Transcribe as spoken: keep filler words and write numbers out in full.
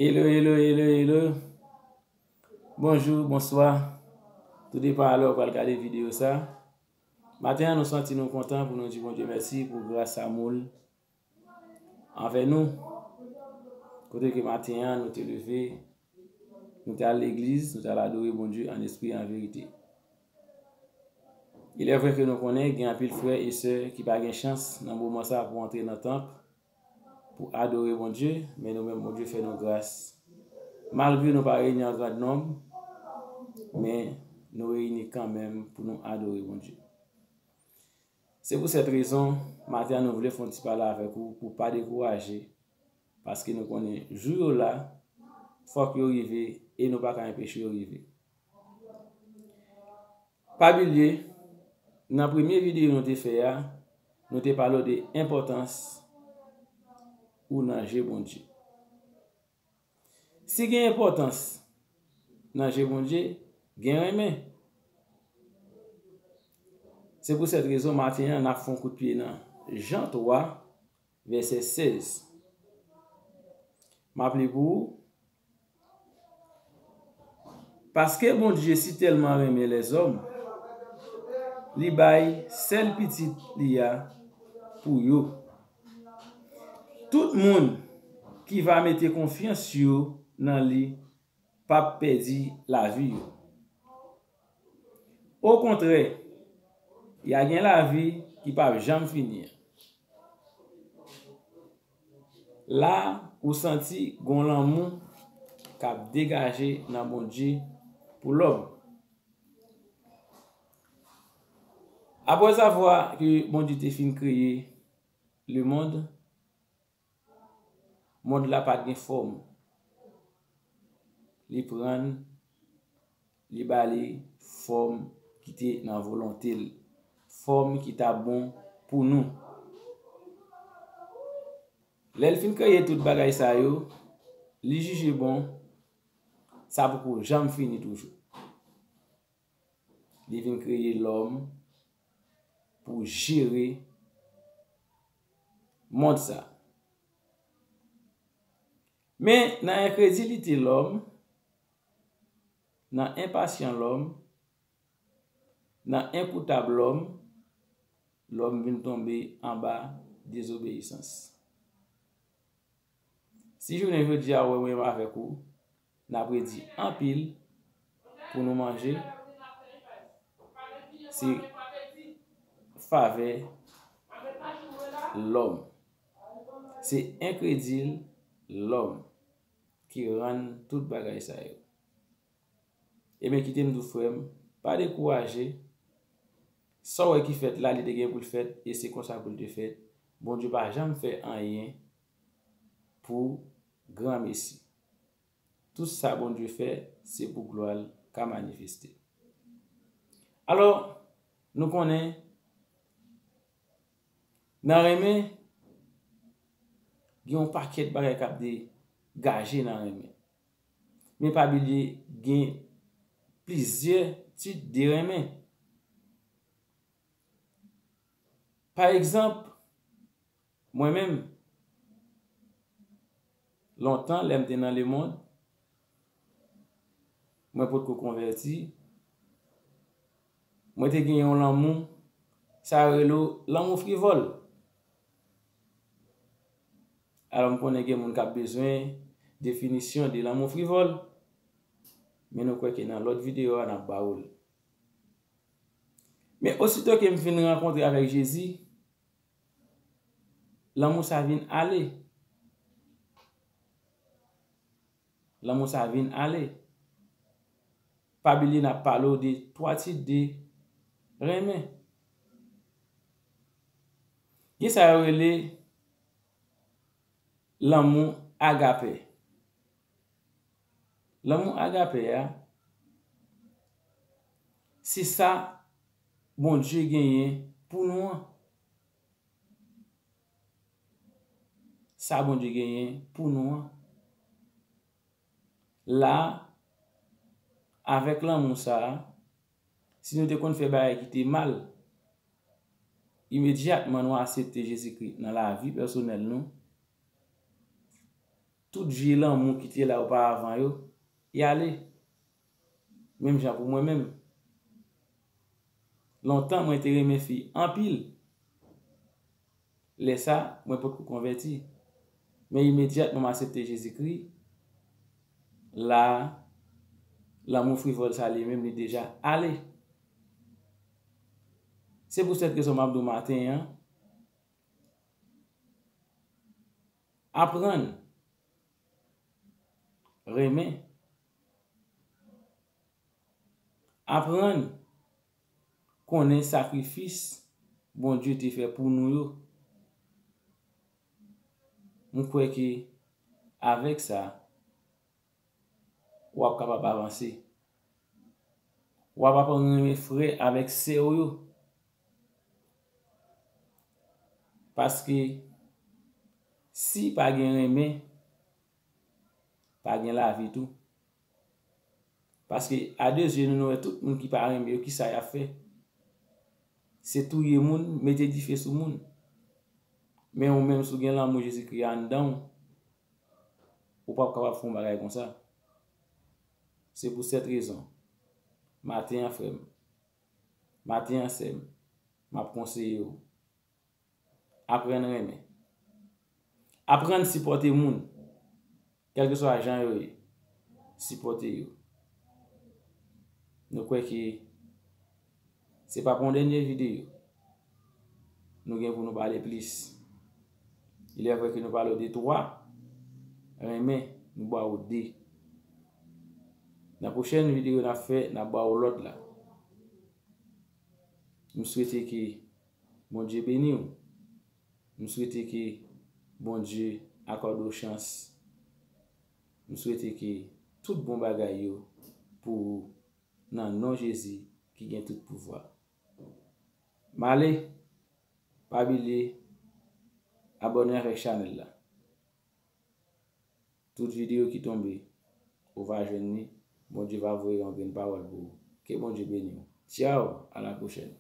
Hello, hello, hello, hello. Bonjou, bonswa. Tou depan alè ou pral gade videyo sa. Maten an, nou santi nou kontan pou nou di Bondye mèsi pou gras amou l anvè nou. Kote ke maten an, nou te leve, nou te al legliz, nou te al adore Bondye an espri e an verite. Il est vrai ke nou konnen gen anpil frè e sè ki pa gen chans nan moman sa pou antre nan tanp, pou adore Bondye, men nou menm, Bondye fè nou gras. Malgre nou pa reyini an gran nonb, men nou reyini kanmenm pou nou adore Bondye. Se pou sèt rezon, maten an nou vle fè yon ti pale avèk ou pou pa dekouraje, paske nou konnen jou yo la, fòk yo rive e nou pa ka enpeche yo rive. Pa bliye, nan premye videyo nou te fè a, nou te pale w de enpòtans ou nan je Bondye. Si gen enpòtans nan je Bondye, gen renmen. Se pou sèt rezon, maten an, n ap fè yon kout pye nan Jan twa, vèsè sèz. M ap li pou ou. Paske Bondye si tèlman renmen lèzòm, li bay sèl pitit li a pou yo. Tout moun ki va mete konfyans yo nan li p ap pèdi lavi yo. Okontrè, y a gen lavi ki p ap janm fini an. La, ou santi gon lanmou k ap degaje nan Bondye pou lòm. Aprèzavwa ke Bondye te fin kreye lemonn, mond la pa t gen fòm. Li pran l, li ba li fòm ki te nan volonte l, fòm ki t ap bon pou nou. Lè l fin kreye tout bagay sa yo, li jije bon, sa poko janm fini toujou. Li vin kreye lòm pou jere mond sa. Men nan enkredilite lòm, nan enpasyan lòm, nan enkoutab lòm, lòm vin tonbe anba dezobeyisans. Si jounen jodi a ou wè mwen menm avèk ou, n ap redi anpil pou nou manje, se favè lòm. Se enkredil lòm ki rann tout bagay sa yo. Ebyen, kite m di w, frè m, pa dekouraje. Sa w wè ki fèt la, li te gen pou l fèt, e se konsa pou l te fèt. Bondye pa janm fè anyen pou granmesi. Tout sa Bondye fè, se pou glwa l ka manifeste. Alò, nou konnen, nan renmen, gen yon pakèt bagay k ap degaje nan renmen. Men pa bliye, gen plizyè tit de renmen. Pa egzanp, mwen menm, lontan, lè m te nan lemonn, mwen potko konvèti, mwen te gen yon lanmou, sa yo rele w lanmou frivòl. Alò, m konnen gen moun k ap bezwen definisyon de lanmou frivòl, men nou kwè ke nan lòt videyo a, n ap ba ou l. Men osito ke m fin rankontre avèk Jezi, lanmou sa vin ale. Lanmou sa vin ale. Pa bliye n ap pale w de twa tit de renmen. Gen sa yo rele lanmou agapè. Lanmou agapè a, se sa Bondye genyen pou nou an. Sa Bondye genyen pou nou an. La, avèk lanmou sa a, si nou te konn fè bagay ki te mal, imedyatman nou aksepte Jezikri nan lavi pèsonèl nou, tout vye lanmou ki te la oparavan yo, y ale. Menm jan pou mwen menm. Lontan, mwen te renmen fi anpil. Lè sa, mwen potko konvèti. Men imedyatman m aksepte Jezikri, la, lanmou frivòl sa li menm, li deja ale. Se pou sèt rezon m ap di w maten an, aprann renmen. Aprann konnen sakrifis Bondye te fè pou nou yo. M kwè ke avèk sa, w ap kapab avanse. W ap aprann renmen frè avèk sè w yo. Paske si pa gen renmen, pa gen lavi tou. Paske a de zye nou, nou wè tout moun ki pa renmen yo, ki sa y ap fè? Se touye moun, mete dife sou moun. Men ou menm, si w gen lanmou Jezikri anndan w, ou p ap kapab fè yon bagay konsa. Se pou sèt rezon, maten an, frè m, maten an, sè m, m ap konseye w, aprann renmen. Aprann sipòte moun, kèlkeswa jan yo ye. Sipòte yo. Nou kwè ke se pa pou yon dènye videyo nou gen pou nou pale plis. Il est vrai ke nou pale w de twa, renmen, nou ba w de. Nan pwochèn videyo n ap fè, n ap ba w lòt la. M swete ke Bondye beni w. M swete ke Bondye akòde w chans. M swete ke tout bon bagay yo pou ou nan non Jezi ki gen tout pouvwa. M ale, pa bliye abòne avèk chanèl la. Tout videyo ki tonbe, ou va jwenn li. Bondye va voye yon grenn pawòl pou ou. Ke Bondye beni w. Tchaw, a la pwochèn.